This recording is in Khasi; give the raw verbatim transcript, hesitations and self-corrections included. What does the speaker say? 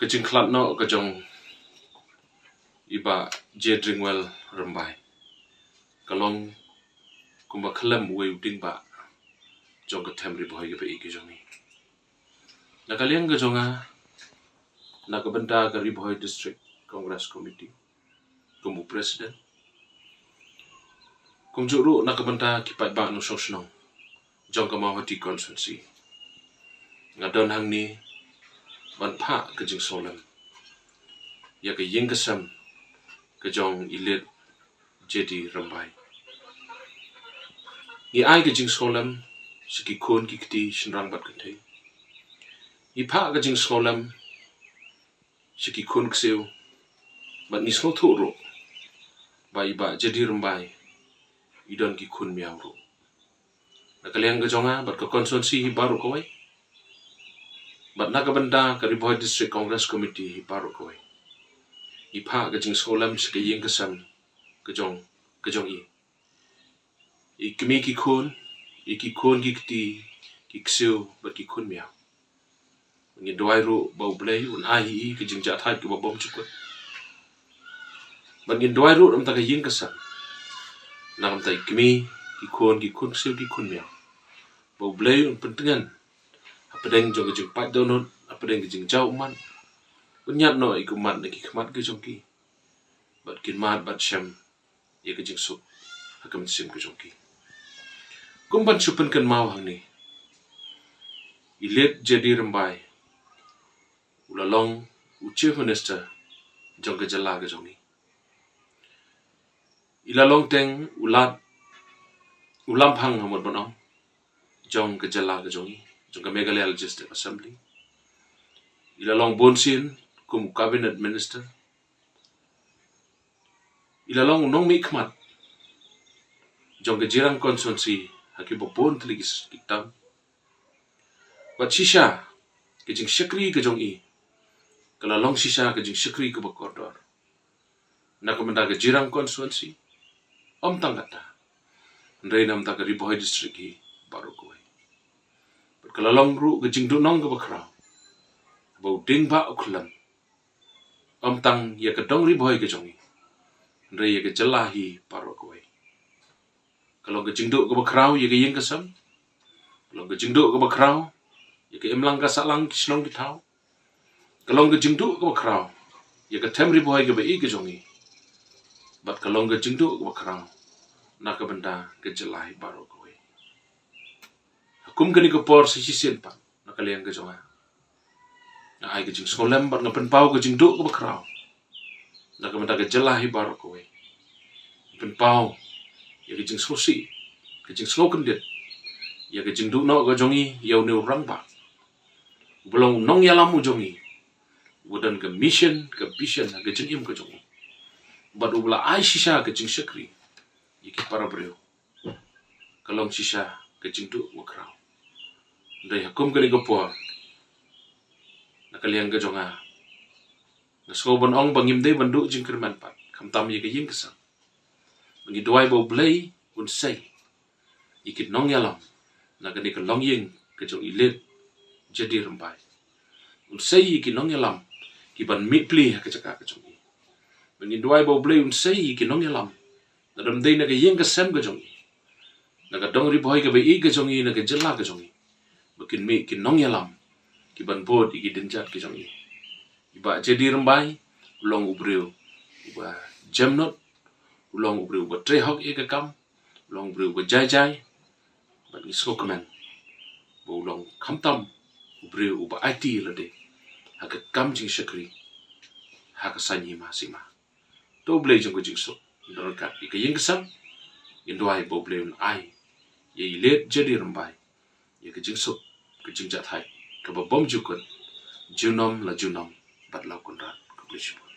Ka jingkhlad noh ka jong i Bah Jedringwell Rymbai ka long kumba khlem uwei u ding bah jong ka them Ri Bhoi kaba ïeit ka jong i. Na ka liang ka jong nga, na ka bynta ka Ri Bhoi District Congress Committee kum u president, kumjuh ruh na ka bynta ki paidbah nongshong shnong jong ka Mawhati constituency, nga don hangne ban phah ka jingsngewlem ïa ka ïing ka sem ka jong i Late J D Rymbai. Ngi ai ka jingsngewlem sha ki khun ki kti shynrang bad kynthei. Ngi phah ka jingsngewlem sha ki khun ksiew bad ngi sngewthuh ruh ba i Bah J D Rymbai i don ki khun miaw ruh. Na ka liang ka jong nga bad ka constituency hi baroh kawei, bad na ka bynta ka Ri Bhoi District Congress Committee hi baroh kawei, ngi phah ka jingsngewlem sha ka ïing ka sem ka jong, ka jong i, i kmie ki khun, i ki khun ki kti, ki ksiew bad ki khun miaw. Ngin duwai ruh ba U Blei un ai hi i ka jingjahthait kaba bymjukut. Bad ngin duwai ruh na ka bynta ka ïing ka sem, na ka bynta i kmie ki khun, ki khun ksiew, ki khun miaw, ba U Blei un pyntngen hapdeng jong ka jingpait dohnud, hapdeng ka jingjaw ummat, un ñiad noh ïa ka ummat na ki khmat ka jong ki, bad kin mad bad shem ïa ka jingsuk ha ka mynsiem ka jong ki. Kum ban shu pynkynmaw hangne, i Late J D Rymbai u la long u Chief Minister jong ka jylla ka jong i. I la long teng u lad, u lamphang ha mut ban ong, jong ka jylla ka jong i, jong ka Meghalaya Legislative Assembly. I la long bunsien kum u Cabinet Minister. I la long u nongmihkhmat jong ka Jirang constituency ha kiba bun tylli ki s-, ki term. Bad shisha ka jingshakri ka jong i ka la long shisha ka jingshakri kaba kordor na ka bynta ka Jirang constituency. Ym tang kata, hynrei na ka bynta ka Ri Bhoi District hi baroh kawei. Bad ka la long ruh ka jingduhnong kaba khraw ba u ding bah u khlem, ym tang ïa ka dong Ri Bhoi ka jong i, hynrei ïa ka jylla hi baroh kawei. Ka long ka jingduh kaba khraw ïa ka ïing ka sem. Ka long ka jingduh kaba khraw ïa ka imlang ka sahlang, ki shnong ki thaw. Ka long ka jingduh kaba khraw ïa ka them Ri Bhoi kaba ïeit ka jong i. Bad ka long ka jingduh kaba khraw na ka bynta ka jylla hi baroh kawei. Ha kum kane ka por sa shisien pat, na ka liang ka jong nga, nga ai ka jingsngewlem bad nga pynpaw ka jingduh kaba khraw na ka bynta ka jylla hi baroh kawei. Pynpaw ïa ka jingsngewsih, ka jingsngewkyndit ïa ka jingduh noh ka jong i ïa une u rangbah uba long u nongïalam u jong i, uba don ka mission, ka vision ha ka jingim ka jong u, bad uba la ai shisha ka jingshakri ïa ki para briew. Ka long shisha ka jingduh kaba khraw. Hynrei ha kum kane ka por, na ka liang ka jong nga, nga sngew ban ong ba ngim dei ban duh jingkyrmen pat, khamtam ïa ka ïing ka sem. Ngi duwai ba U Blei un sei ïa ki nongïalam na kane ka longïing ka jong i Late J D Rymbai. Un sei ïa ki nongïalam ki ban mih plie ha ka jaka ka jong i. Ngi duwai ba U Blei un sei ïa ki nongïalam na dom dei na ka ïing ka sem ka jong i, na ka dong Ri Bhoi kaba ïeit ka jong i, na ka jylla ka jong i, ba kin mih ki nongïalam ki ban bud ïa ki dienjat ka jong i. I Bah J D Rymbai u long u briew uba jemnud, u long u briew uba trei hok ïa ka kam, u long u briew uba jai jai. Bad ngi sngewkmen ba u long khamtam u briew uba aiti ïa lade ha ka kam jingshakri ha ka saiñ hima sima. To U Blei jong ka jingsuk un ryngkat ïa ka ïing ka sem. Ngin duwai ba U Blei un ai ïa i Late J D Rymbai ïa ka jingsuk, ka jingjahthait kaba bymjukut, junom la junom bad la u kynrad. Khublei shibun.